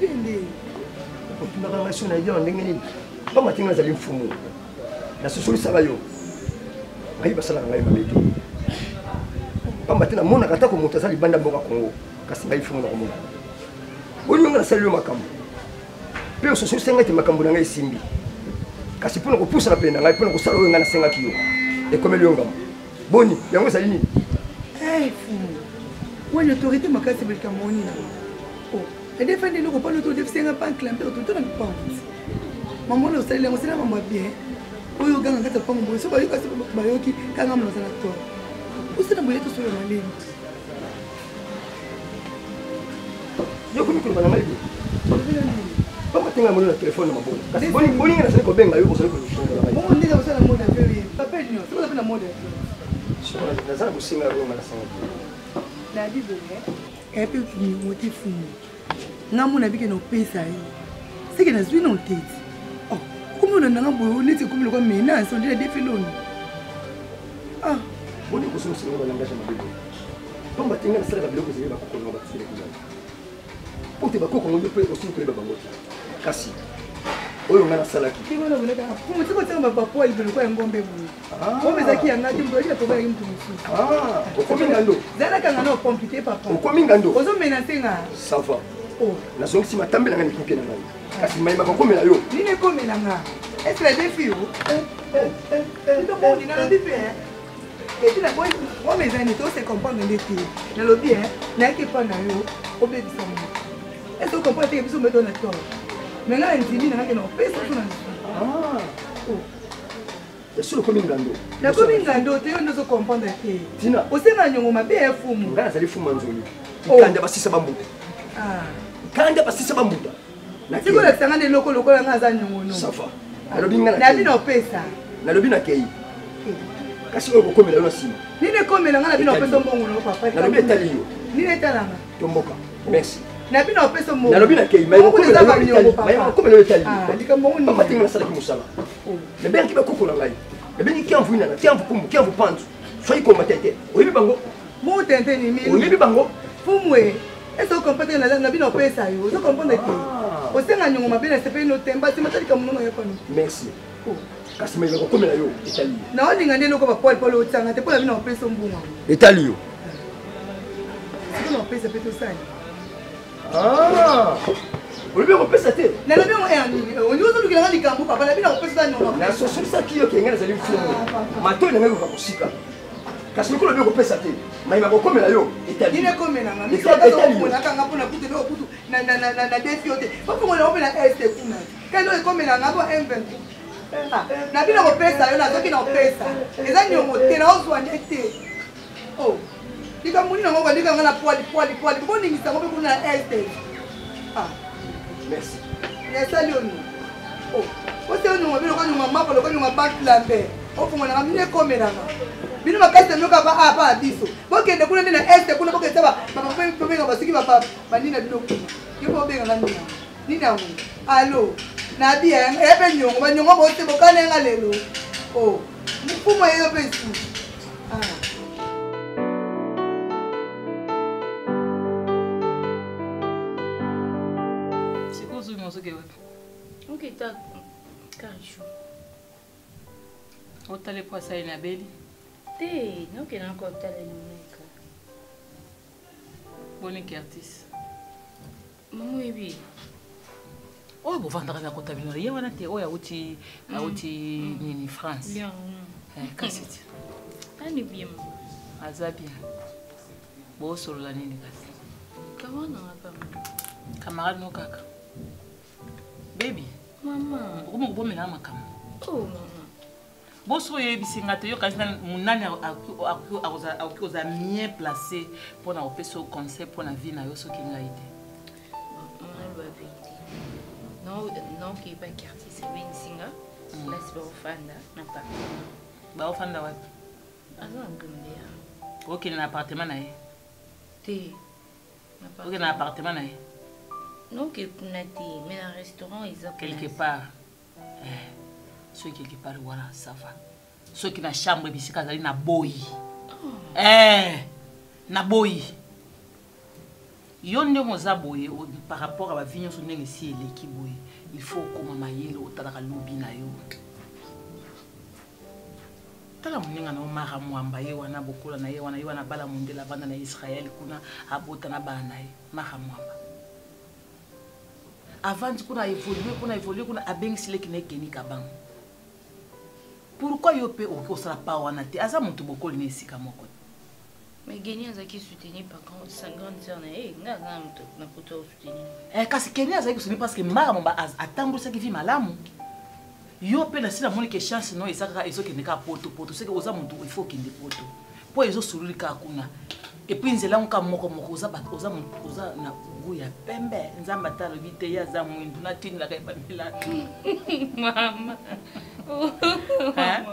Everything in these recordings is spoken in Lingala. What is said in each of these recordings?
Oyebi nde. Otunaka ngai soki nayebi yango ndenge nini? Pamba te ngai nazali mfumu. Nasosolisaka yo. Ngai basalaka ngai mabe te. Pamba te namonaka atako moto aza libanda mboka Congo, kasi ngai mfumu nakomona. Boni yo ngai nasali yo makambo. Mpe ososolisa ngai te makambo na ngai esimbi. Kasi mpo na kopusana pene na ngai, mpo na kosala oyo ngai nasengaki yo, ekomeli yo ngambo. Boni, yango ezali nini? Hey, fumu. Wani autorité makasi bolika moni na. Oh, edefandi eloko pano to defisenga pa clampe autorité na lupango. Mama wana osaleli yango osala mambo ya bien. Oyo oganga kati ya lupango boye so bayoka so bayoki kanga mona ozala to. Osala boye tosolo malembe. Yo komi koloba na ngai boye. Pamba te ngai moni na telefone na maboko. Kasi boni boni ngai nazali kobenga yo ozali kofungola ngai. Bongo ndenge osala mode avion ye. Papel nyonso, oza pe na mode avion. Sikoyo naza na bosenga ya oyo ngai nasengaki. Nabi boye. Epe mote fumu. Nga mona bike na opesa ye. Seke nazwi na oteti. Oh, okomi olanda nga boye neti ekomi lokola menace ondela defeloni. Ah. Boni kosongisa ngo ba langage ya mabe boye. Pamba te ngai nasalaka biloko ezali bakoko na batikelaki ngai. Mpo te bakoko yango yo mpe osili koyeba bango te. Kasi oyo ngai nasalaki. Tikotiaka bapoil lokola ya ngombe boye. Ngombe ezalaki ya ngai te, moto azalaki na problème ya moto mosusu. Okomi ngando. Zalaka nga na compliqué papa. Okomi ngando. Ozo menacer nga. Ça va. Oh. Nazongisi matambe na ngai na ekuke na ngai. Kasi mayema kokomela yo. Nini ekomela nga? Est-ce la défi yo? Ndomoni nalobi mpe eti na boyi ngombe eza nini tose comprendre nde te nalobi e nayaki epa na yo obebisa moto ese ocomprendre teke biso mbeto na tort me ngai na ndimi nangaki na opesa so na nzui esolo okomi ngando nakomi ngando te yo nde ozo comprendre te tina osenga nyongo mabe ya fumu ngai nazali fumu ya nzoli nkanda basisa bambuta nkanda basisa bambuta sikolakisa ngai na eloko lokola ngai aza nyongo no ça va nalobi ngai nabi na opesa nalobi nakei kasi oyo kokomela yo na nsima nini ekomela ngai na bino opesa mbongo no papa nalobi etali yo nini etalanga tomboka merci na bino opesa mbongo nalobi nakei mayekokomela yo etali yo papa te ngai nasalaki mosala nabengaki bakoko na ngai nabengi kiamvu inana kiamvu kumbu kiamvu panzu soki komba te oyebi bango oyebi bango fumwe ese okomprendre na bino opesa yo ozo comprendre te ah. osenga nyongo mabe na sepeli no te mbasi matalika monono ya pano merci oh. kasi mayele kokomela yo etali yo naolinga nde eloko bapoil pole otianga te mpo na bino opesa mbongo etali yo sikoyo na opesa mpe tosali Ah! olobi okopesa te nalobi yango ya nini olingi ozolukela nga likambo papa nabi nakopesa nyongo nasosolisaki yo kenge nazali mfumu ah, matoi na ngai koka kosika kasi lokola obi okopesa te mayima kokomela yo etali ekomela nga misoamonaka nga mpona kutu eloko kutu na defi yo te bafongola yango mpe na este kuna kani oyo ekomela nga mpo m23 ah, na bino kopesa yo nazoki na kopesa eza niongo te naozwa nde te oh likambo nini yango balika nga na poili poili poili boningisa yango mpe kuna na este ah merci nasali yo nini oh osi onionga bino konyonga mapa lokonyonga banque lambert ofongola nga bino ekomelanga bino makasi na bino kaka a pa na biso bokende kuna nde na este kuna bokende ta babenga basuki banini na bino kuna yo mpe obenganga nini yango nini yango alo nabi ya mpe niongo baniongo bose bokana yanga lelo o oh, mfumu yeyo mpe esusu ah. okita karisho otala epo asali na beli te nokenda kotala elomeka boni kertis mama oyebi oyo bovandaka na kota bino ye wana te oyo awuti mm. awuti mm. nini france mm. eh, kasi ti ani bien aza bien bosolola nini kasi camarade no kaka baby mama okoma kobomela makambo oh mama boso oyebisi nga te yokanisi nani akoki kozala bien placé mpo na kopesa yo conseil mpo na vie na yo soki ngai te naloba verité naokeba quartier sebengisi nga mm. place baofanda na appartement baofanda wapi aza na gombe okende na appartement na ye te okende na appartement na ye noke kuna te mais na restaurant eza quelque part eh, soki quelque part wana ça va soki na chambre bisika azali na boyi oh. eh, na boyi. Yo ndenge oza boye par rapport à ba vie nyonso ndenge esi eleki boye, il faut okoma mayele otalaka lobi na yo. Tala moninga na Omar Mwamba ye wana bokola na ye wana ye wana bala mondele avanda na Israël kuna abota na bana na ye Mara Mwamba. Avandi kuna évoluer kuna évoluer kuna abengisi leki na ye Kenny Kabango. Pourquoi yo pe okoki kosala pa wana te? Aza moto bokoli na esika moko. Mais Kenny azalaki soutenu par sa grande sœur na ye, nga aza na moto na poto ya soutenir. Eh, kasi Kenny azalaki soutenir parce que Mara Mwamba atambwisaki vie malamu. Yo pe na sila moni ke chance no eza kaka ezokende kaka poto poto, c'est que oza moto il faut okende poto. Po ezosululi kaka kuna. Et puis nzela ngo kaka moko moko oza bato, oza moto, oza na goût ya pembe. Nzambe ata alobi te ye aza mwindu natindaka ye bamilaka. Mama. Hein?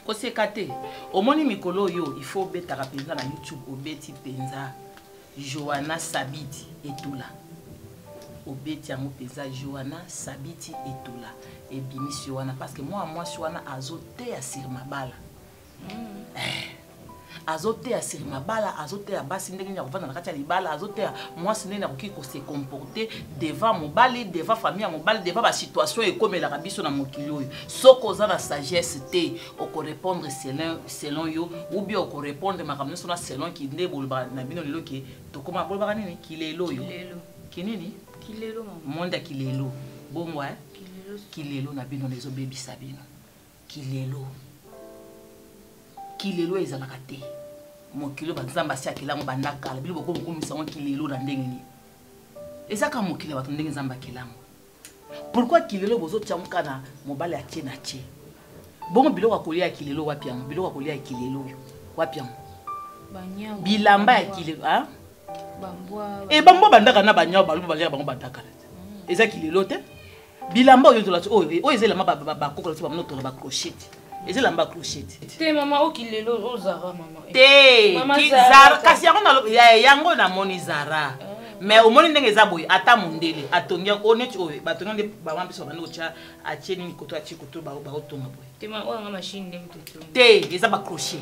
Koseka te. Omoni mikolo oyo il faut obetaka mpenza na YouTube obeti mpenza Johanna Sabiti Etula. Obeti yango mpenza Johanna Sabiti Etula. Ebimisi yo wana parce que mwana mwasi wana azoteya sur mabala. Azoteya sur mabala, azoteya basi ndenge nini ya kovanda na kati ya libala, azoteya mwasi ndenge nini akoki ko se comporter devant mobali, devant famille ya mobali, devant ba situation ekomelaka biso na mokili oyo. Soki oza na sagesse te, oko répondre selon yo, ou bien oko répondre makambo nyonso na selon ki nde bolobaka na bino lelo ke tokoma bolobaka nini? Kilelo oyo. Kilelo. Kinini? Kilelo, mama. Monde ya kilelo. Bongo, hein? Kilelo. Kilelo na bino ezobebisa bino. Kilelo. Kilelo ezalaka te. Mokili oyo ba Nzambe asi akela yango banda kala. Bino bokomi kokomisa yango kilelo na ndenge nini? Eza kaka mokili ya bato ndenge Nzambe akela yango. Pourquoi kilelo bozotia yango kaka na mobali atie na tie? Bongo biloko ya kolia ya kilelo wapi yango? Biloko ya kolia ya kilelo oyo wapi yango? Banyau, Bilamba ya bambwa. kilelo, hein? Bambwa, Eh, bambwa bandaka na banyau, balobi baliaka bango bandaka. Eza kilelo te? Bilamba oyo tolati oyo, oyo eza elamba ba koko lati ba moto ba crochet. Eza elamba crochet. Te mama o kilelo o Zara mama. Te, Mama ki Zara. Zara, kasi yango na ya, yango na moni Zara. Mais omoni ndenge eza boye ata mondele atongi yango, oyo neti oyo, batongi nde ba mama biso babandi kotya, atie nini koto, atie koto, baotonga boye. Te mama, oyo nga machine nde moto etongi. Te, eza ba crochet.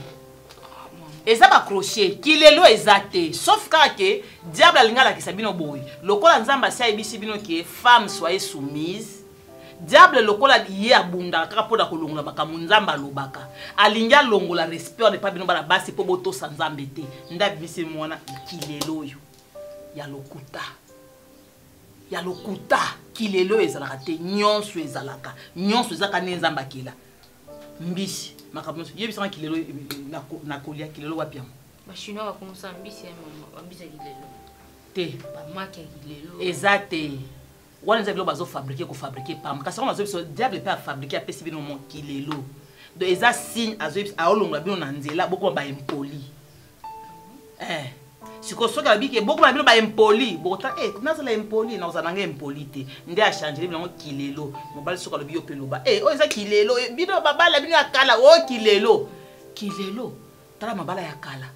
Eza ba crochet, kilelo eza te. Sauf kaka ke diable alingi alakisa bino boye. Lokola Nzambe asi ayebisi bino ke femme soyez soumise, diable lokola ye abundaka kaka mpona kolongola makambo Nzambe alobaka. Alingi alongola respect wana epa bino bana basi mpo botosa Nzambe te. Nde abimisi mwana kilelo oyo ya lokuta. Ya lokuta, kilelo oyo ezalaka te, nyonso ezalaka. Nyonso ezalaka nde Nzambe akela. Mbisi, makambo nyonso. Yebisanga kilelo, na kolia kilelo wapi yango? Ba chinois bakomisa mbisi ya mama, ba mbisi ya kilelo. Te. Ba maki ya kilelo. Eza te. Wana eza biloko bazo fabriquer, ko fabriquer pamba. Kasi yango bazo biso diable pe a fabriquer, apesi bino mo kilelo. Donc eza signe azo yebisa, aolongola bino na nzela, bokoma ba impoli. Sikoyo soki alobi ke bokoma bino ba impoli, bokota, nazala impoli, nakozala nanga impoli te. Nde a changer bino yango kilelo. Mobali soki alobi yo pe loba, oyo eza kilelo, bino babala bino ya kala, oyo kilelo. Kilelo, tala mabala ya kala.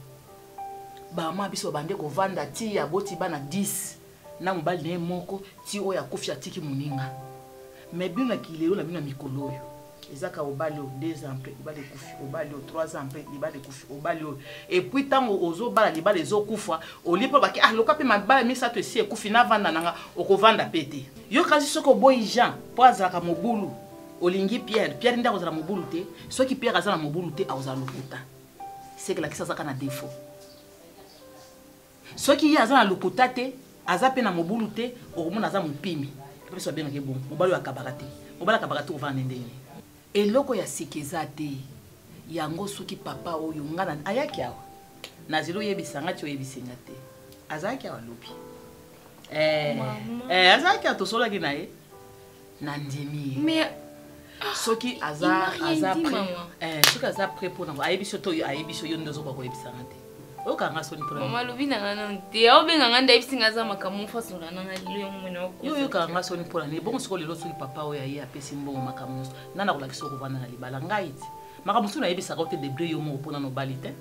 Ba mama biso babande kovanda ti ya boti bana 10 na mobali na ye moko ti oyo akufi atiki moninga. Mais bino na kilelo na bino na mikolo oyo ezaka obali oyo 2 ans après libala ekufi, obali oyo 3 ans après libala ekufi, obali oyo. Et puis tango ozobala libala ezokufa, olie mpo baki, ah, loka pe mabala misato esi ekufi, navanda nanga, okovanda pe te. Yo kasi soki oboyi Jean po azalaka mobulu, olingi Pierre, Pierre nde akozala mobulu te. Soki Pierre aza na mobulu te, akozala lokuta. Seke lakisa azaka na défaut. Soki ye aza na lokuta te, aza pe na mobulu te, okomona aza mopimi. Biso babengaka ye bongo, mobali oyo akabaka te. Mobali akabaka te kovanda ndenge nini? Eloko ya sika eza te. Yango soki papa oyo nga na ayaki awa. Nazeli oyebisa nga ti oyebisi nga te. Azalaki awa lobi. Mama. Azalaki awa tosolaki na ye. Na ndimi ye. Mais soki aza, il m'a rien aza dit, prêt. maman. Soki aza prêt mpona ko, ayebi so to yo, ayebi so yo nde ozokoka koyebisa nga te. Oyoka nga soni mpona Mama, alobi na nga nanu te. Aobenga nga nde ayebisi nga aza makambo moko asola na nga lelo yango mwana okosa. Yo oyoka nga soni mpona nini? Bongo sikoyo lelo soki papa oyo aye apesi mbongo makambo nyonso, nani akolakisa yo kovanda na libala? Ngai te. Makambo mosusu nayebisaka yo te, debre yo moko mpona na obali te.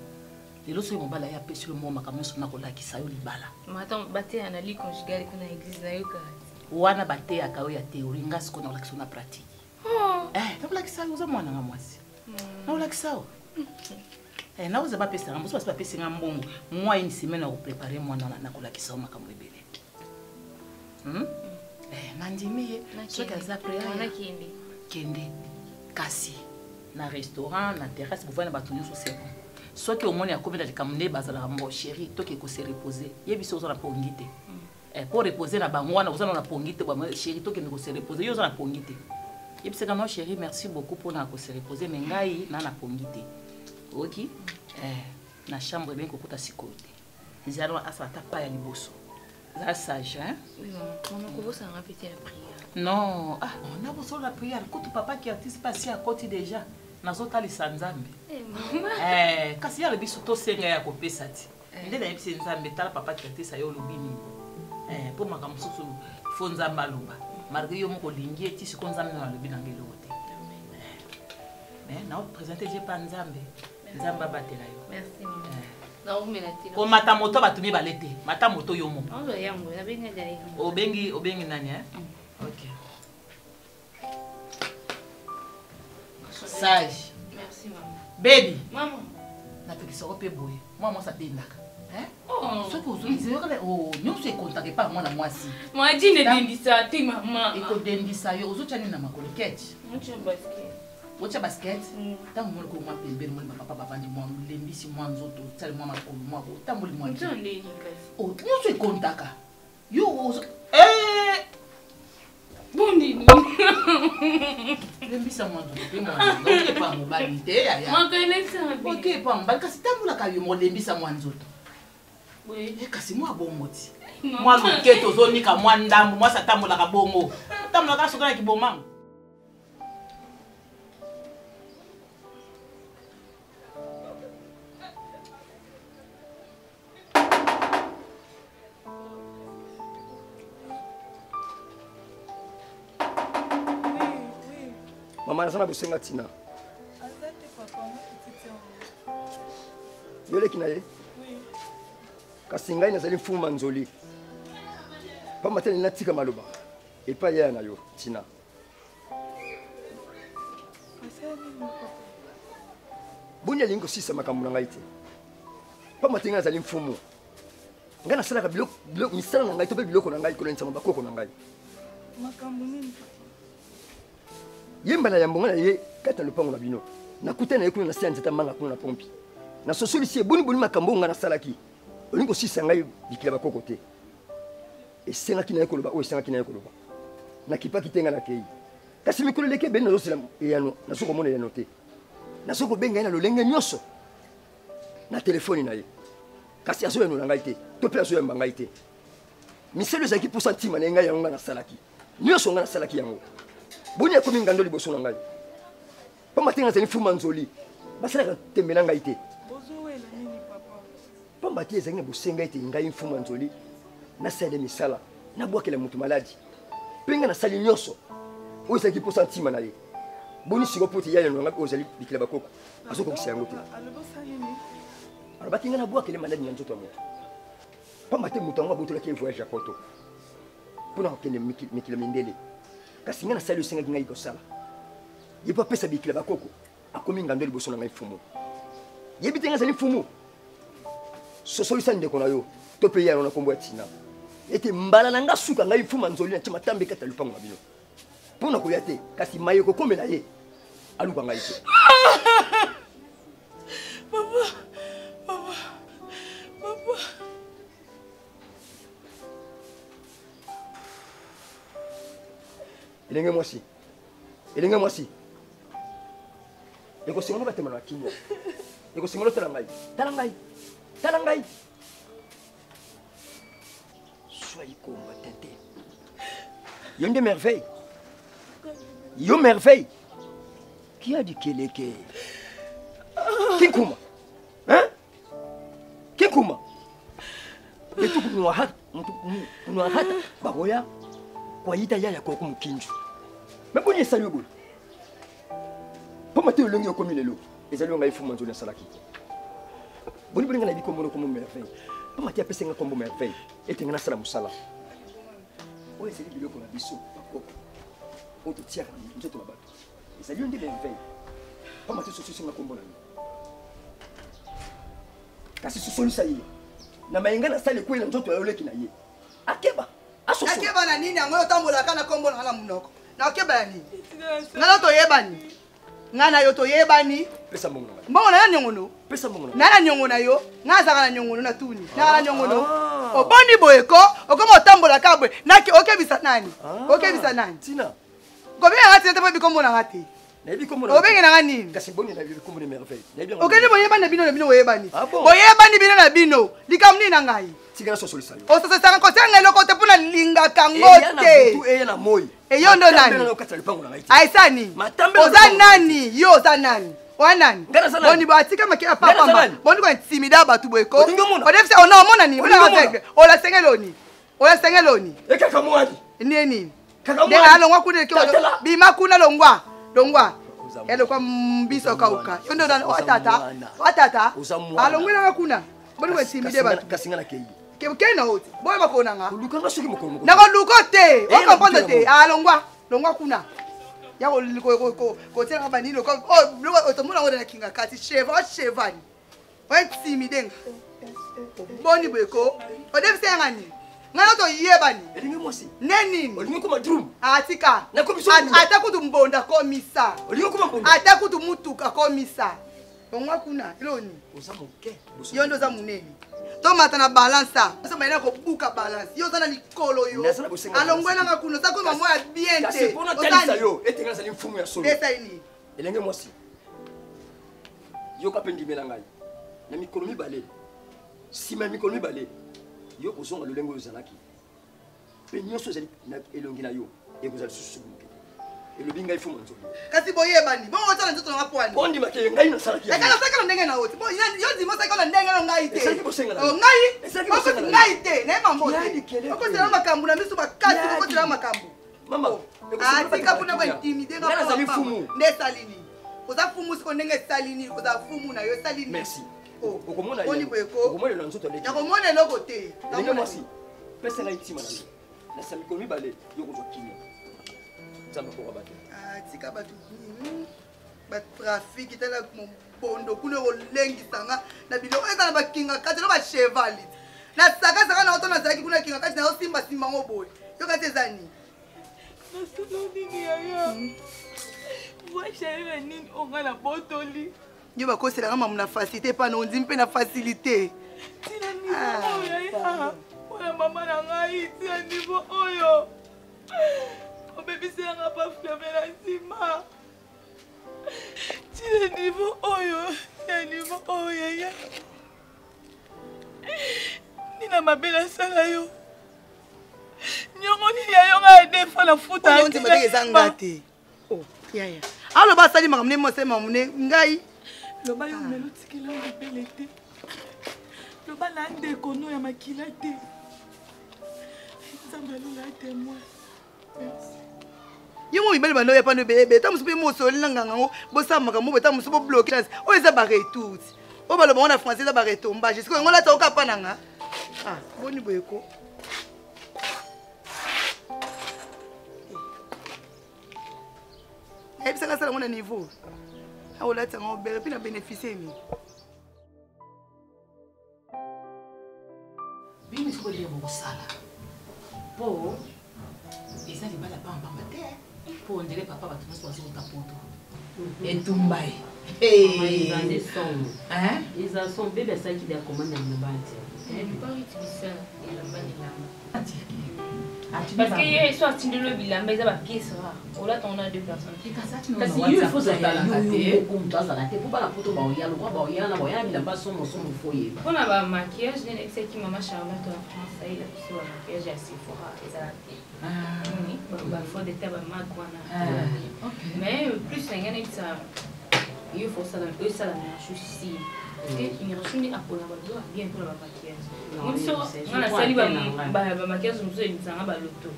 Lelo soki mobali aye apesi yo mbongo makambo nyonso, nakolakisa yo libala. Ma attends, bateya na lit conjugal kuna église nayoka. Wana bateyaka yo ya théorie, nga sikoyo nakolakisa yo na pratique. Oh. Nakolakisa yo, oza mwana nga mwasi. Nakolakisa yo. Eh, naoza bapesaka mosusu basi bapesi nga mbongo mwa une semaine ya koprépare mwana wana nakolakisa yo makambo ebele hmm? eh, nandimi ye soki aza pre kende kasi na restaurant na terrasse bovanda bato nyonso c'est bon soki omoni akomi na likambo nde bazalaka mbo chéri toke kose repose ye biso oza na pongi te mm. eh, po repose na bango wana oza na pongi te chéri tokende kose repose yo oza na pongi te yebisaka no chéri merci beaucoup mpona kose repose me ngai na na pongi te oki eh, na chambre ebengi kokota sikoyo te ezala asala ata pa ya liboso za sage hein? Oui, maman. Maman, kobosana mpe te ya prière. Non, ah, nakosolola prière kutu papa ki artiste mpe asi akoti déjà nazotalisa nzambe eh, mama. Eh, kasi ye alobi so tosenga ye akopesa ti eh. nde nayebisi nzambe tala papa ki artiste aye olobi nini eh, mpo makambo mosusu fo nzambe aloba malgré yo moko olingi ye ti sikoyo nzambe nano alobi nanga eloko te mais nao présente je pa nzambe nzambe abatela yo Merci, maman. Naumela te. Komata moto bato mibale te mata moto yo moko Naozwa yango, nabengi ngai yango. Obengi obengi nani eh? Ok sage. Merci maman. Baby. Maman. Napekisaka mpe boye mwana mwasi atendaka Oh. Soki ozongisi yokala oh, nyonso ekontaka epai mwana mwasi. Mwajine edendisa te mama. Ekodendisa yo ozotya nini na makolo ketch? Otya basket. Otya basket? Ntango omoni ko mwa pembeni omoni bapapa bavandi mwa olembisi mwa nzoto osali mwa makolo mwa otamboli mwa Otya ndeni kasi. Oh, nyonso ekontaka yo ozo eh! Bondini. Lembisa mwa nzoto mpe mwana oke epa mobali te yaya. Makelesa bi. Oke epa mobali kasi tambolaka yo molembisa mwa nzoto. Boye. Eh, kasi mwa bongo ti. Mwa loketo ozonika mwa ndambo mwasi atambolaka bongo. Otambolaka soki na kibomango. Mama naza na bosenga ntina yo leki na ye kasi ngai nazali mfumu manzoli pamba te nalingi natika maloba epai yaya na yo ntina Boni alingi kosisa makambo na ngai te pamba te ngai nazali mfumu ngai nasalaka misala na ngai to mpe biloko na ngai kolandisama bakoko na ngai makambo nini ye mbala yambo ngai na ye kati na lopango na bino nakutani na ye kuna na se ya nzete manga kuna na pompi nasosolisi ye boni boni makambo oyo ngai nasalaki olingi kosisa ngai bikila bakoko te esengaki na ye koloba oyo esengaki na ye koloba nakipaki te ngai nakei kasi mikolo eleki ebele nazosela eyano nazo komona eyano te nazo kobenga ye na lolenge nyonso na telefoni na ye kasi azoyanola ngai te to mpe azoyamba ngai te miselo ezalaki mposa ntima na ye ngai yango ngai nasalaki nyonso ngai nasalaki yango boni akomi ngando liboso na ngai pamba te ngai nazali mfuma nzoli basalaka tembe na ngai te pamba te ezalaki na bosenga ete ngai mfuma nzoli nasala misala nabwakela moto maladi mpe ngai nasali nyonso oyo ezalaki mposa ntima na ye boni siko mpo te ya yano na ngai oyo ezali bikila bakoko azokokisa yango te alobaki ngai nabwakele maladi na nzoto ya moto pamba te moto yango abotolaki ye voyage ya poto mpo na kokende mikili mindele kasi ngai nasali osengaki ngai kosala ye mpo apesa bikila bakoko akomi ngando liboso na ngai mfumu yebi te ngai azali mfumu sosolisa ndeko na yo to mpe ye yango na nkombo ya tina ete mbala na nga suka ngai mfuma nzoli na ntima tambe kati ya lopango na bino mpo na koya te kasi maye ekokomela ye aluka ngai te papa papa papa elenge mwasi elenge mwasi ekosenga batema na kimia ekosenga lotala ngai tala ngai tala ngai sois combattant te yo nde merveille yo merveille kiadi keleke kinkuma hein kinkuma etu kunuahata bakoya kwayita yaya koko mokinju me boni esali yo boye mpo mate olongi okomi lelo ezali yo ngai fumu nzoli nasalaki boni boni ngai nayebi kombo na kombo merveille mpo mate apesi ngai kombo merveille ete ngai nasala mosala oyo ezali biloko na biso bakoko oyo totiaka na nzoto na bato ezali yo nde merveille mpo mate sososi ngai kombo na yo. Kasi sosolisa ye na mayenga nasali ekwei na nzoto ya yo leki na ye akeba asosola. Nakeba na nini yango otambolaka na kombo na nga na monoko? Nakeba ya nini? Nga na toyebani. Nga na yo toyebani. Pesa mbongo na ngai. Mbongo na yo niongono. Pesa mbongo na ngai. Na niongo na yo, nga azalaka na niongono na tuni. Na na niongono. Ah. Oboni boye ko, okoma otambolaka boye. Naki okebisa nani? Ah. Okebisa nani? Tina. Kobenga nga tina te po bikombo na nga te. Nayebi kombo na Obenge na nga nini? Kasi boni nayebi kombo na merveille. Nayebi yango. Okende boyebani na bino na bino boyebani. Ah bon? Boyebani bino na bino. Likambo nini na ngai? Tika nasosolisa yo. Ososolisaka kosenga eloko te mpo nalingaka ngo Eya na te. butu eya na moi. Eyo ndo nani? Matambe na kati ya lopango na ngai te. Aisa nini? Matambe na Oza lopango na ngai te. nani? Yo oza nani? Oza nani? Ngai naza nani? Boni bo atika makila Ngai naza papa. nani? Boni ko intimida bato boye ko. Olingi omona? Odefisa ona omona nini? Olingi Omona omona? aveugle. Olasengeli oni? Olasengeli oni? Ekaka mwali. Nini nini? Kaka Ndenge mwali. alongwa kuna eleki Tatala. bima kuna longwa. Longwa. Oza mwana. Elokwa mbiso Oza kauka. mwana. Yo ndo Oza otata. mwana. Otata. Oza mwana. Alongwelanga kuna. Boni ko intimide bato. Kasi nga nakei. Ke na oti. Boye bakona nga. Koluka nga soki mokolo moko. Nakoluka te. Eh, Okomprendre na te. Alongwa. Longwa kuna. Ya kotielanga banini otomona yango na kinga kati cheval cheval ointimide nga boni boye ko odebisa yanga nini ngai na toyebani Elingi mwasi. nde nini Olingi koma drum. atika Nakomi so mbunda. ata kutu mbonda komisa Olingi koma mbunda. ata kutu mutuka komisa longwa kuna eloni Oza moke. liboso. yo nde oza monene tomata na balance a oso mayele ya kobuka balance yo oza na likolo yo Naza na bosenga na alongwelanga kuna oza koma mwa ya bien Kasi te mpona talisa yo ete nga nazali mfumu ya solo. esali nini Elenge mwasi. Yoka mpe ndimela ngai. Na mikolo mibale. Nsima ya mikolo mibale. Yo kozonga lolenge oyo ozalaki. Mpe nyonso ezali na elongi na yo ekozala lisusu soki moke te. Elobi ngai fumu ya nzoto. Kasi boyebani bongo otala nzoto nanga pwani. Ondima ke ngai nasalaki yango. Ekala osalaki na ndenge na yo te. Bo, yo ndima osalaki na ndenge na ngai te. Esalaki bosenga na yo. Oh, ngai? Esalaki bosenga na yo. Ngai te, naye mambo te. Yadi kelele. Okosela makambo na miso makasi, Yadi. okosela makambo. Mama, Oh. ekosala Ah, tika bato kuna bakimia. ba intimide nga Ngai nazali pamba. fumu. Nde esali nini? Oza fumu siko ndenge esali nini? Oza fumu na yo esali nini? Merci. Oh. Okomona Boni ye. boye ko? Okomona na nzoto aleki. Nakomona eloko te. Elenge Nakomona mwasi, pesa ngai ntima na yo. Na sa mikolo mibale, yo kozwa kimia. Nzambe akoka bato. Ah, tika bato batrafiki tala mobondo kuna kolengisa nga na biloko eza na bakinga kati na bachevali na sakasaka na oto nazalaki kuna kinga kati nazosimbasimba ngo boye yo kati eza nini? Nasala nini yaya? Voix nini onga na botoli? Yo bakoselaka mamu na facilité epa na ondimi mpe na facilité. Tina niveau oyo yaya. Mpona mama na ngai tina niveau oyo. Obebiselanga pa fleuve na nsima. Tina niveau oyo, tina niveau oyo yaya. Nina mabe nasala yo. Nyongo nini ya yo ngai defa na futa. Oyo ondima ndenge eza nga te. Oh, yaya. Aloba asali makambo ne mosali makambo ne ngai. Loba yo melo tikela libele te. Loba na ndeko no ya makila te. Nzambe alola témoin. Merci. Yo mo mibali bando ya pando ebele ta mosusu mpe mosoli na nganga yango bosala makambo boye ta mosusu bobloke chance oyo eza baretour oyo baloba ngo na français eza baretombage sikoyo yango lata oka pa na nga ah boni boye ko nayebisaka asala yango na niveau akolata yango bele mpe na bénéficie nini Bino sikoyo ndenge bokosala mpo eza libala pambamba te mpo ondele papa bato nyonso bazouta poto etumba ye. Eza nde somo. Eza somo. Bebe asalaki de commande ya bilamba te. Parce que ye so atindeli yo bilamba eza bapièce rare olata ngo na deux personnes. Kasi yo ifo ozala yo moko moto azala te mpo bana poto baoya lokwa baoya na baoya na bilamba somo somo fo yeba. Mpona bamaquillage nde nayebisaki mama Charlotte na France ayela biso bamaquillage ya Sephora ezala te bafond de teint bamak wana. Mais plus na ngai nayebisa yo fo osala Mirachou si parce que Mirachou nde akola babiloko ya bien mpona bamaquillage. Ngo biso nga nasali bamaquillage mosusu ebimisanga baloto.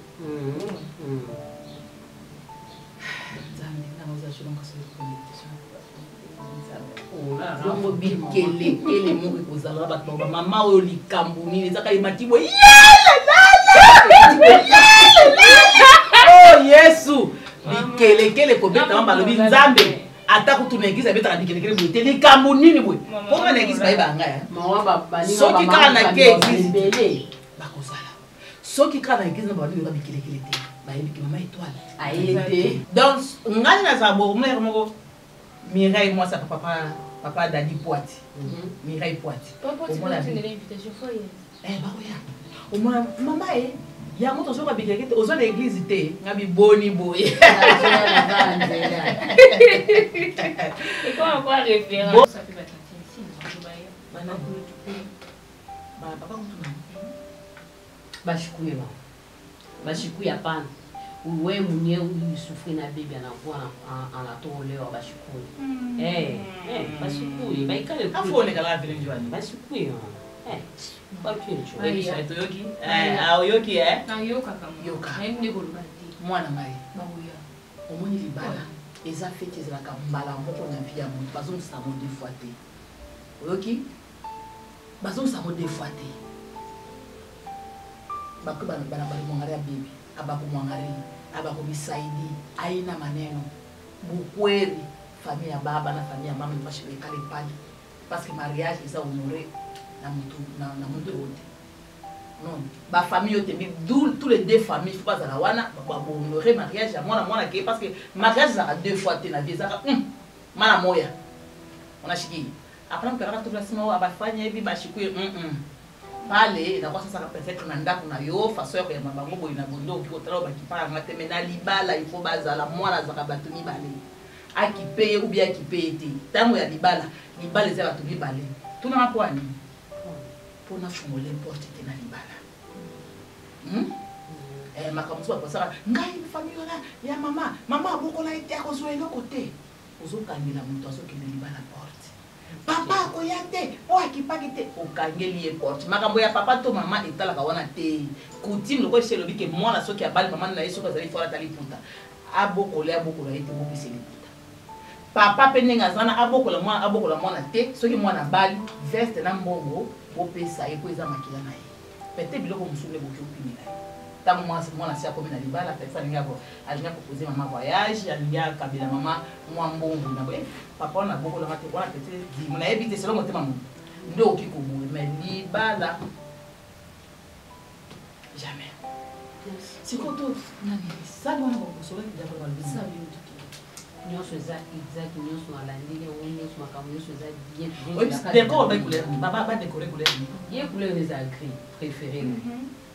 Bongo bikelekele moko ekozala bato ba mama oyo likambo nini ezaka emati boye oh Yesu bikelekele kobetama balobi Nzambe Ata kutu na église abetaka bikelekele boye te, likambo nini boye? Mpo nga na église bayebaka ngai, soki kaka na ke église bakozala, soki kaka na église na bayoka bikelekele te, bayebiki mama Étoile aye te. Donc ngai nazala bourgmestre moko, Mireille mwasi ya papa, papa Dadi Poati, Mireille Poati. Omona bakoya, omona mama e yango tozoka bikeleke te, oza na église te, nga biboni boye. Papa kutuna. Bashikuye ba bashikuye, hapana. We mwenyewe ulisufri na bibi anakuwa anatolewa, bashikuye eh eh, bashikuye baikale kule. Afu onekala vile njwani. Bashikuye eh bakuye. Oyebisa toyoki eh, oyoki eh. Nayokaka. Yoka. Nayebi nde koloba te. Mwana ngai. Bakoya. Omoni, libala eza feti, ezalaka mbala moko na vie ya moto, bazongisa yango deux fois te. Oyoki? Bazongisa yango deux fois te. Bako bana balimwangari ya bibi abakumwangari abakubisaidi aina maneno bukweri, famille ya baba na famille ya mama mpasi bekale pale, parce que mariage eza honoré na mutu na mutu oyo te. Non, bafamille oyo tembi, tous les deux familles faut bazala wana, bahonoré mariage ya mwana, mwana keye, parce que mariage ezalaka deux fois te na vie, ezalaka mara moya. Unashikia? Hapana, mtu anataka tunasema oh, abafanya hivi bashikuye Pale inakuwa sasa peut-être na ndako na yo, façon ya koyamba bango boye na bondo, okoki kotala oyo bakipaka nga te, mais na libala il faut bazala. Mwana azalaka bato mibale, akipe ye ou bien akipe ye te. Ntango ya libala, libala eza bato mibale. Tunanga mpo ani mpo nafungole porte te na libala, Makambo mosusu bakosaka ngai, famille wana ya mama, mama abokola ye te, akozwa eloko te. Ozokangela moto azokende libala porte. Papa akoya te mpo akipaki te, okangeli ye porte. Makambo ya papa to mama etalaka wana te. Coutume lokola esi elobi ke mwana soki abali, mama na ye soki azali fo alata liputa, abokola ye, abokola ye te, bopesa liputa. Papa mpe ndenge aza na abokola mwana, abokola mwana te, soki mwana abali, veste na mbongo bopesa ye mpo eza makila na ye. Peut-être biloko mosusu nde boki opimela ye ntango mwana si akomi na libala. Peut-être alingi alingi apropose mama voyage, alingi akabela mama mwa mbongo na boye, papa wana abokolanga te wana, peut-être dimo nayebi te, selon motema moto nde okoki koboye, mais libala jamais. Sikoyo to nani sali wana bosolaki diable balobi? Nyonso eza exact, nyonso nalandeli yango nyonso, makambo nyonso eza bien. Décor ba couleur, ba décorer couleur? Ye couleur eza gris préféré.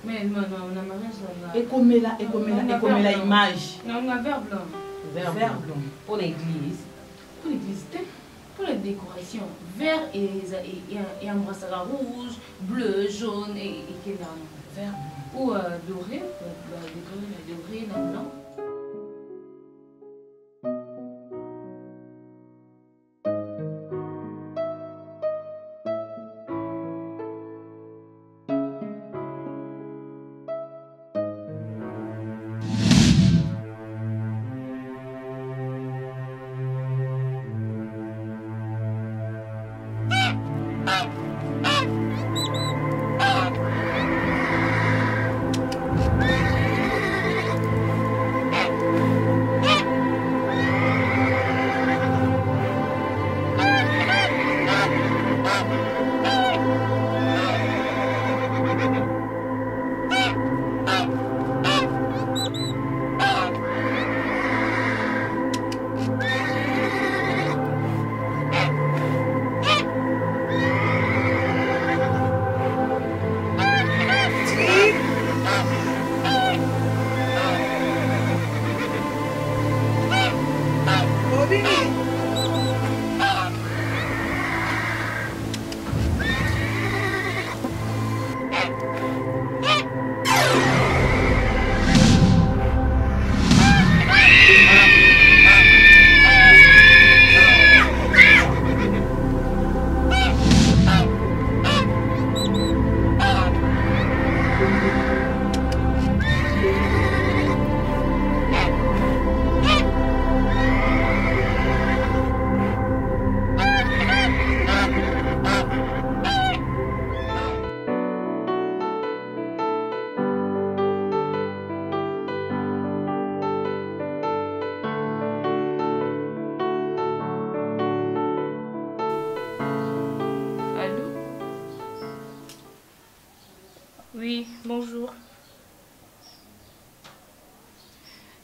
Mais non, non, na mariage na Ekomela, ekomela, ekomela image. Non, na vert blanc. Vert blanc. Pour l'église? Pour l'église te. Pour la décoration, vert et embrassera rouge, bleu, jaune et quel Vert blanc. Ou doré, décoré doré na blanc. Bonjour.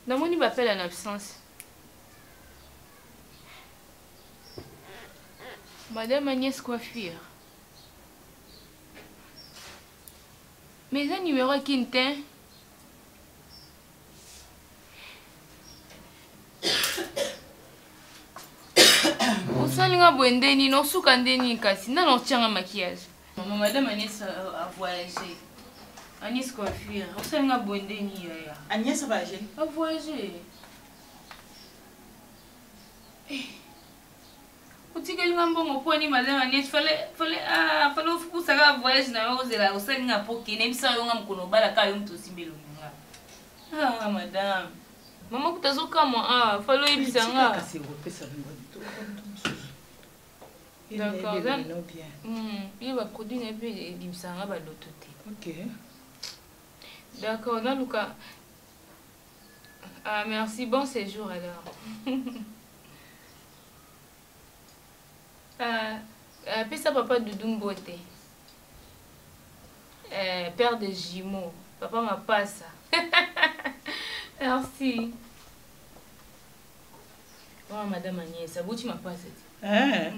Namoni bapela en absence. Madame Agnès Coiffure. Mais eza numéro ya kin te. Osali nga boye nde nini osuka nde nini kasi nani otyanga maquillage mama madame Agnès a voyagé Agnès coiffure osali nga boye nde nini yaya Agnès a voyagé a voyagé eh. Otikeli nga mbongo mpo nini madame Agnès fallait fallait ah fallait ofukusa kaka voyage na yo ozela osali nga po kende yebisa yo nga mokolo obala kaka yo moto osimbi elongi nga ah madame mama kuta azokamwa ah fallait oyebisa nga kasi okopesa D'accord. Ye ba produit na ye mpe ebimisaka nga baloto te. Ok. D'accord, naluka. Ah merci, bon séjour alors. Ah, ah, pesa papa Doudou mbote. Eh, père de jumeaux, papa mapasa. Merci. Oh, madame Agnès, aboti mapasa ti. Eh.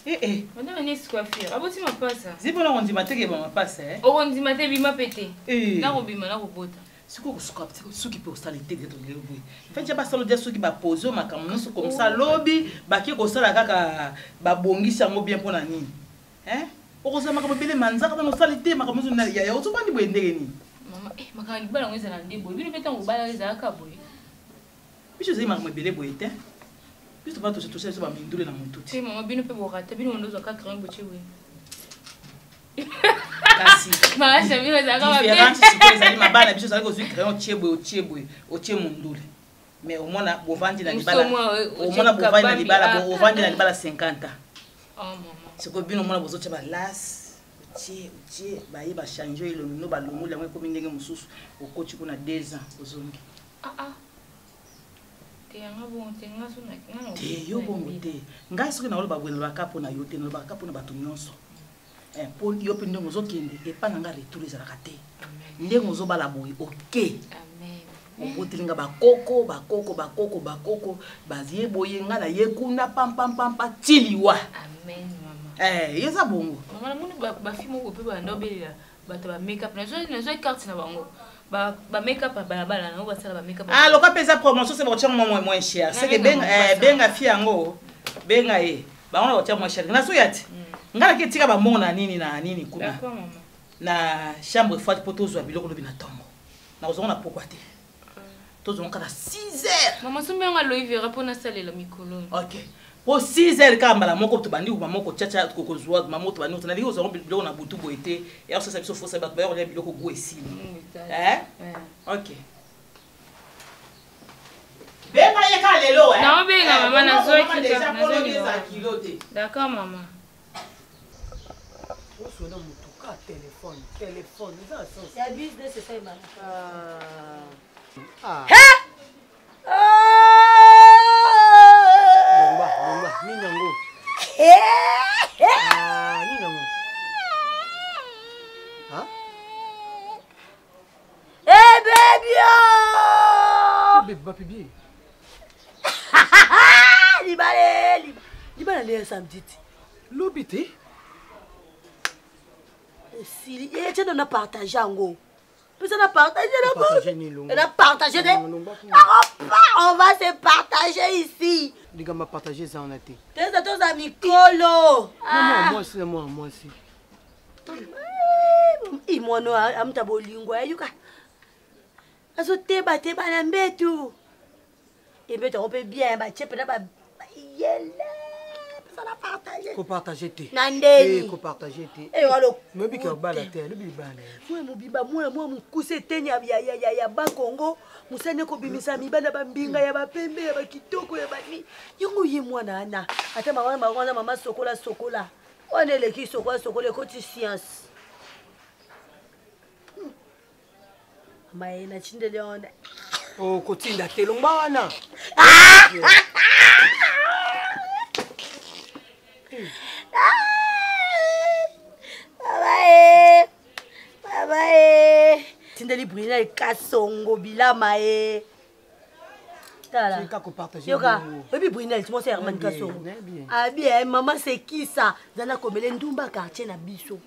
Eh eh. Madame Agnès coiffure, aboti mapasa. Zibona kondima te ke ba mapasa eh. Okondima te bima pe te. Eh. Nakobima nakobota. Sikoyo kosuka soki mpe osala te nde tolelo boye feti ya basala odia soki bapose oyo makambo nyonso komsa lobi bake kosala kaka babongisi yango bien mpo na nini okozala makambo ebele manzaka nano osali te makambo nyonso yaya ozobandi boye ndenge nini mama eh, makambo libala yango ezala nde boye bino mpe ntango obala ezalaka boye biso ezali makambo ebele boye te biso toba tosala biso bamindule na motu te mama bino mpe borata bino mondo ozwa 4 botie boye kasi différence sikoyo ezali mabala na biso ozalaki ozwi crayon otie boye otie boye otie mondule mais omona bovandi na libala omona bovandi na libala ovandi na libala 50 ans oh, sikoyo bino omona bozotia balase otie otie baye bachange elongi no balongoli yango ekomi ndenge mosusu okoti kuna 2 ans ozongi ah, ah. Te yo bongo te ngai soki naoloba boye nalobaka mpo na yo te nalobaka mpo na bato nyonso eh, mpo yo mpe ndenge ozokende epai na ngai retour ezalaka te ndenge ozobala boye oke oboteli nga bakoko bakoko bakoko bakoko baye boye nga na ye kuna pampampampa ti liwa eh, eza bongo mama namoni bafi moko mpe banda obelela bato ba make up nazwa carte na bango ba make up ya balabala nango basala ba make up ah loka mpe eza promotion se bakotia ngo moins cher seke benga eh, benga fi yango benga ye bango na bakotia moins cher nazoya te mm. ngai nake tika bambongo na nini na nini kuna na chambre froide mpo tozwa biloko lobi na ntongo nakozonga na pokwa te tozonga kaka 6 heures mama sombi yango aloe vera mpo nasalela mikolo ok mpo 6 heures kaka mbala moko tobandi mama kotiatia kozwa mama tobandi kotana nalingi kozwa biloko na butu boye te ya kosasa biso fosa bato baya kolia biloko gu esili mm, eh? Ok benga ye kaka lelo eh? Naobenga eh, mama nazwaki kilo te d'accord mama osona motuka telefone telefone eza na sens ya business esalemaka ah. Longwa, longwa, nini yango? Ah, nini yango? Ah? Eh baby oh! Baby, baby, baby. Libala, libala nde ya samedi ti. Lobi te? Esili, eh tiens na partage yango. Pesa na partage na na partage de. On va se partager ici. Likambo partage eza wana te. Toza toza mikolo. Na mwana mwasi na mwana mwasi. I mwana amuta bolingo ayuka. Azoteba teba na mbetu. Embetu yango mpe bien batie mpena ba yele. Pesa na partage. Ko partager te. Na ndeni. Ko partager te. Eh walo. Moyebi ke obala te, lobi libala na ye. Mwana mobimba mwana mwa mokuse eteni ya, ya, ya, ya, ya bakongo mosani ekobimisa mibali ya bambinga ya bapembe ya bakitoko ya bani yango ye mwana ana ata mama mama wana mama sokola sokola wana eleki sokola sokola ekoti science maye natindeli wana okotinda te longba wana Baba e, baba e. Tindeli Brunel Kasongo bilama ye. Tala. Yoka, oyebi Brunel, tu mwasi ya Herman Kasongo. Abi, eh, maman c'est qui ça? Zana komele ndumba quartier na biso.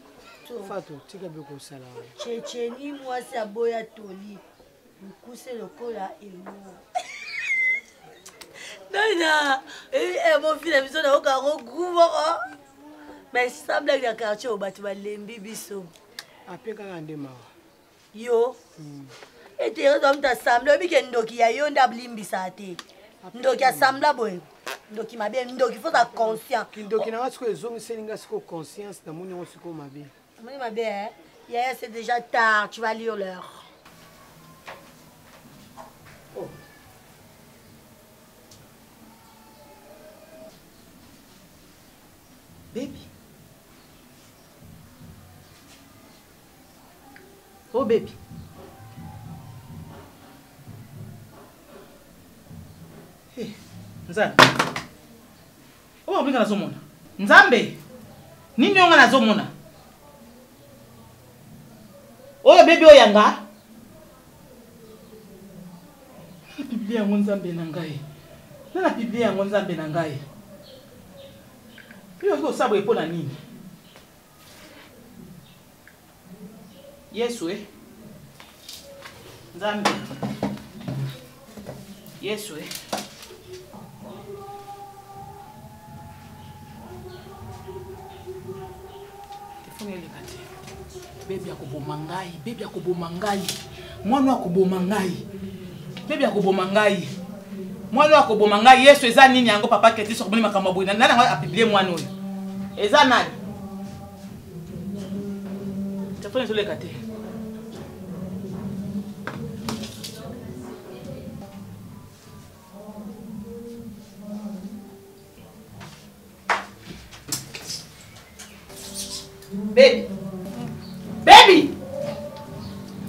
Fatou, tika biloko osala wana. Checheni mwasi aboya toli. Mokuse lokola emo. Nana, eh, eh, mon fils na biso nayoka yango gout moko. Mais sans blague na quartier oyo bato balembi biso. Ape kaka nde mawa. Yo. Ete yo oza moto assemble oyebi ke ndoki ya yo nde alimbisaka te. Ndoki assemble boye. Ndoki mabe, ndoki faut oza conscient. Kindoki na nga sikoyo ezongiseli nga sikoyo conscience namoni yango sikoyo mabe. Omoni mabe hein? Yaya c'est déjà tard, tu vas lire l'heure. Oh. Baby. Oh baby. Hey, eh, Nzambe. Oyo obenga nazomona. Nzambe. Nini oyo nga nazomona? Oyo baby oyo yanga? Na publie yango Nzambe na ngai. Na publie yango Nzambe na ngai. Yo okoki kosala boye mpo na nini? Yesu e. Nzambe. Yesu e. Telefone eleka te. Bebi akoboma ngai, bebi akoboma ngai. Mwana akoboma ngai. Bebi akoboma ngai. Mwana akoboma ngai. Yesu eza nini yango papa Ketis okomoni makambo boye. Nani yango apublie mwana oyo? Eza nani? Telefone ezoleka te. Baby. Baby.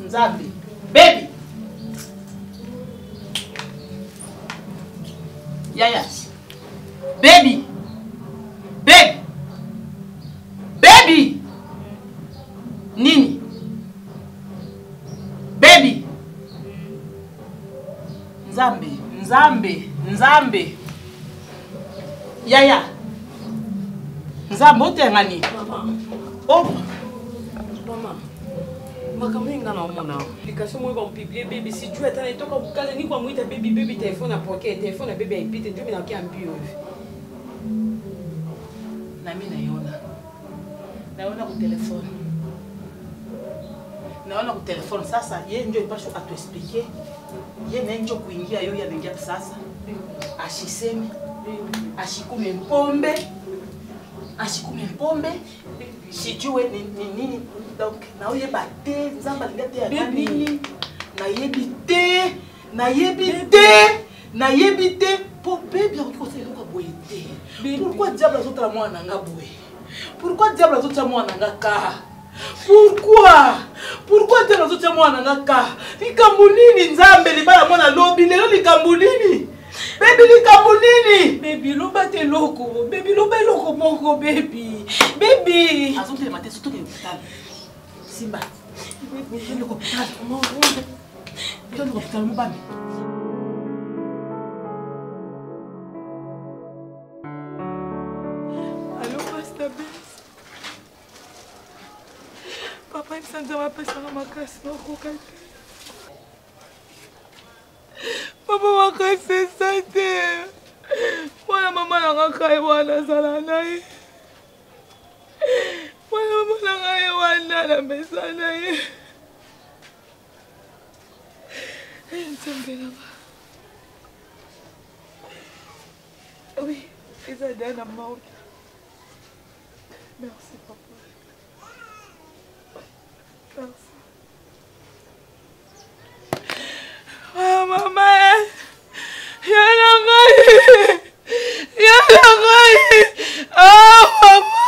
Nzambe. Baby. Yaya. Baby. Baby. Baby. Nini? Baby. Nzambe, Nzambe, Nzambe. Yaya. Nzambe otenga nini? Oh. Mama. Makambo nini nga naomona application moko bampiblie bebi sijui ata naitoka kukaza ni kwamwita bebi bebi telefone apokee telefone ya bebi aipite njo minakia mbio hivi nami nayona nayona ku telefone naona ku telefone sasa ye njo ipasho atuexplike ye naye njo kuingia yo yanaingia sasa ashiseme ashikume mpombe ashikume mpombe sijue ni nini donc naoyeba te nzambe alinga te yanga nini nayebi te nayebi te nayebi te mpo bebi akoki kosala eloko ya boye te pourquoi diable azotala mwana na nga boye pourquoi diable azotya mwana na nga ka pourquoi pourquoi diable azotya mwana na nga ka likambo nini nzambe libala mwana lobi lelo likambo nini bebi likambo nini bebi loba te eloko bebi loba eloko moko bebi bebi azotelema te sotoke hôpital simba kende hôpital kende hôpital mobami Allo, Pasteur Bess. Papa yebisa nzambe apesaka makasi nakoka te. Papa makasi eza te. Mwana mama na nga kai wana azala na ye. Mwana mama na ngai wana na mesa na ye. Nzambe na nga. Oui, eza deya na morgue. Merci papa. Merci. Ah, mama, ya na ngai. Ya na ngai. Ah, mama.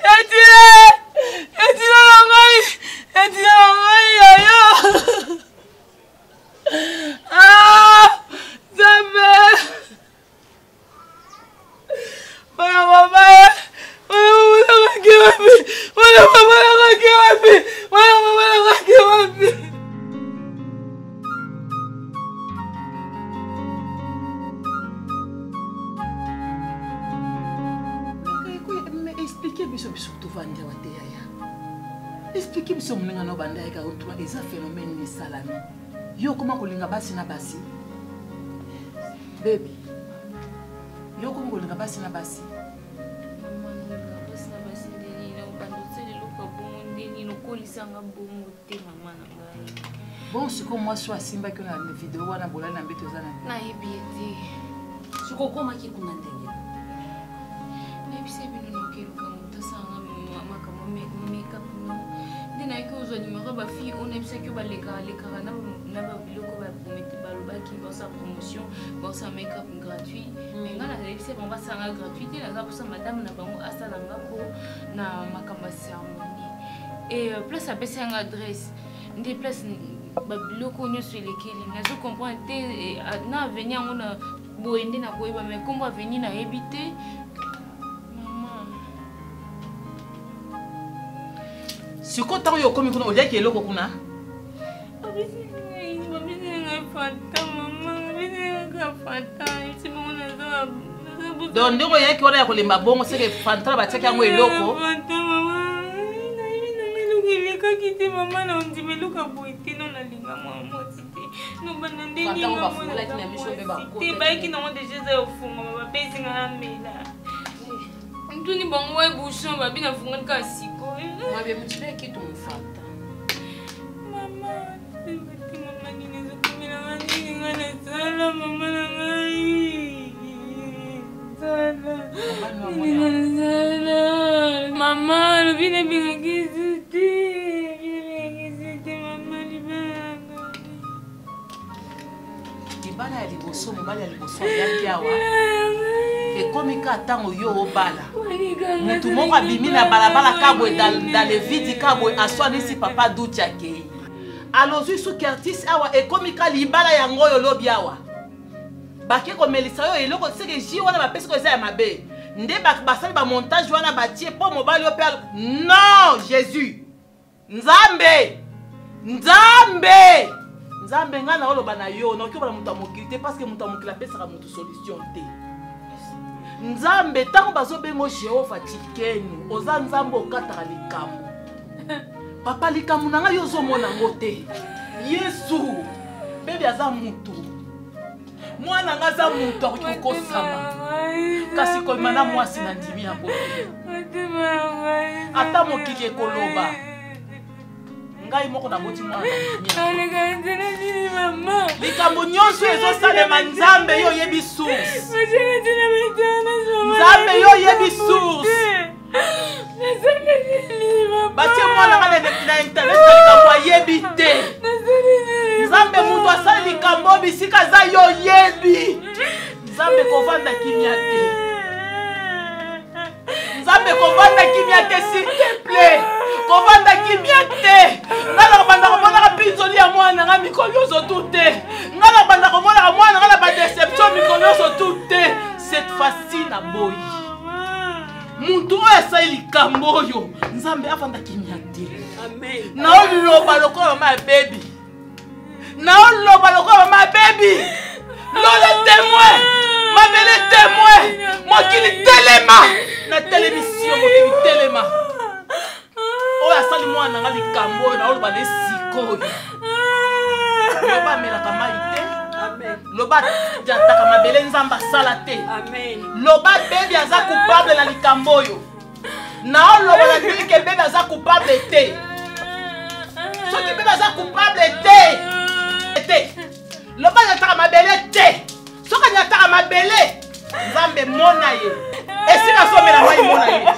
Ya tina. Ya tina na ngai. Ya tina na ngai yaya. Ah, Nzambe. Mwana mama. Biso biso tovandi awa te yaya. Explique biso moninga na banda yaka otuna eza phénomène nini esalami. Yo okoma kolinga basi na basi. Baby. Yo okoma kolinga basi na basi. Mama nalinga basi na basi ndeni na obanda osala eloko ya bongo ndeni okolisanga bongo te mama na ngai. Bon sikoyo mwasi oyo asimbaki yo na video wana bolali na mbeto eza na nayebi ye te. Sikoyo okomaki kuna ndenge? Nayebisa bino naokeluka moto asalanga makambo makeup no nde nayaki kozwa numero ya bafille oyo nayebisaki yo balekaka lekaka na babiloko bapromete balobaki baosala promotion baosala makeup gratuit mais ngai nayebisa bango basalanga gratuit te naza mposa madame na bango asalanga mpo na makambo ya céremonie et euh, place apesi yanga adresse nde place babiloko nyonso elekeli nazo comprendre te eh, na avenir yango na boye nde nakoyeba mais nkombo avenir nayebi te mama sikoyo ntango yo okomi kuna oliaki eloko kuna donc ndenge oyaki wana ya kolemba bongo seke fanta batiaki yango eloko elekaki te mama na ondima eloko ya boye te no nalinga mwa mwasi te nobanda ndenge bayaki nango deja eza ya ofungama bapesi nga namela ntuni bango wa bouchon babi nafungani kaka sikoyo Mama, mama nini ezokomela nga nini nga nasala mama na ngai sala nini nga nasala mama alobi nabengaki esu te nabengaki esu te mama libala libala ya liboso mobali ya liboso ayaki awa ekomi ka ntango yo obala motu moko abimi na balabala kabwe dans le vide kabwe aswanisi papa duti akei alozwi suki artiste awa ekomi ka libala yango oyo lobi awa bake komelisa yo eloko seke ji wana bapesi ko eza ya mabe nde basali bamontage wana batie mpo mobali yo mpe non jésus nzambe nzambe nzambe ngai naoloba na yo nakoki obala moto ya mokili te parceke moto ya mokili apesaka moto solution te nzambe ntango bazobengo jehova tikenu oza nzambe okataka likambo papa likambo na ngai yo ozomona yango te yesu bebi aza motu mwana nga aza moto akoki kokosama kasi koyima na mwasi na ndimi yango te ata mokili ekoloba ngai moko naboti mwana likambo nyonso ezosalema nzambe yo oyebi source nzambe yo oyebi source batie mwana nga na internet na likambo ayebi te nzambe moto asali likambo bisika aza yo oyebi nzambe kovanda kimia te nzambe kovanda kimia te s'il te plaît kovanda kimia te nga nakobanda komonaka mpinzoli ya mwana nga mikolo nyonso tu te nga nakobanda komonaka mwana nga na badeception mikolo nyonso tu te cette fois-ci naboyi moto oyo asali likambo oyo nzambe afanda kimia te naoloba lokola mama ya bebi naoloba lokola mama ya bebi lola temoin mabele temoin mokili telema natelemisi yo mokili telema oyo asali mwana na nga likambo oyo naoloba na ye sikoyo loba amelaka mai te loba jataka mabele nzambe asala te loba bebi aza coupable na likambo oyo naoloba na ndenge ke bebi aza coupable te soki bebi aza coupable te te loba anyataka mabele te soki anyataka mabele nzambe mona ye esika azomela mai mona ye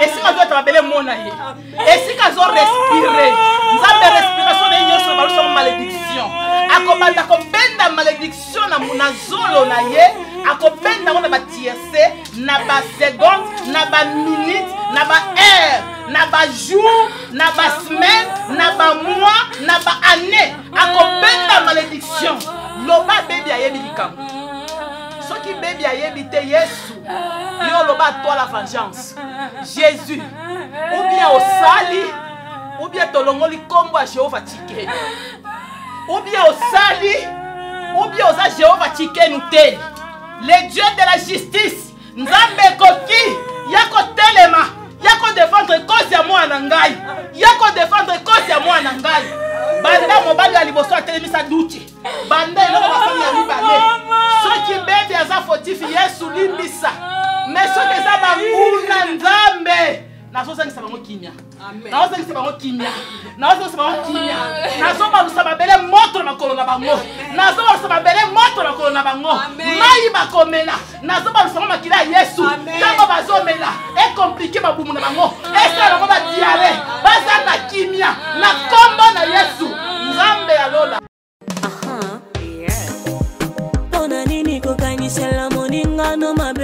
esika azoyata mabele mona ye esika azorespire nzambe respiration na ye nyonso balusango malédiction akobanda kobenda malédiction na zolo na ye akobenda yango na batierce na baseconde na baminute na baheure na bajour na basemaine na bamois na baannée akobenda malédiction loba bebi ayebi likambo soki bebi ayebi te yesu yo oloba toi la vengeance jésus ou bien osali ou bien tolongoli nkombo ya jehova tikenu ou bien osali ou bien oza jehova tikenu te le dieu de la justice nzambe ekoki ya kotelema. Ya kodefendre cause ya mwana na ngai, ya kodefendre cause ya mwana na ngai. Banda mobali ya liboso atelemisa duche, banda eloko basali ya mibale. Soki bebe aza fautif, Yesu limbisa. Mais soki eza banguna, Nzambe, nazozangisa bango kimia, nazozangisa bango kimia, nazozangisa bango kimia. Nazobalusa mabele moto na makolo na bango, nazobalusa mabele moto na makolo na bango. Mai bakomela, nazobalusa bango makila ya Yesu. Ntango bazomela, ekomplike mabumu na bango, esala bango badiare, bazanga kimia na nkombo na Yesu, Nzambe ya lola. Mpona nini kokanisela moningano mabe?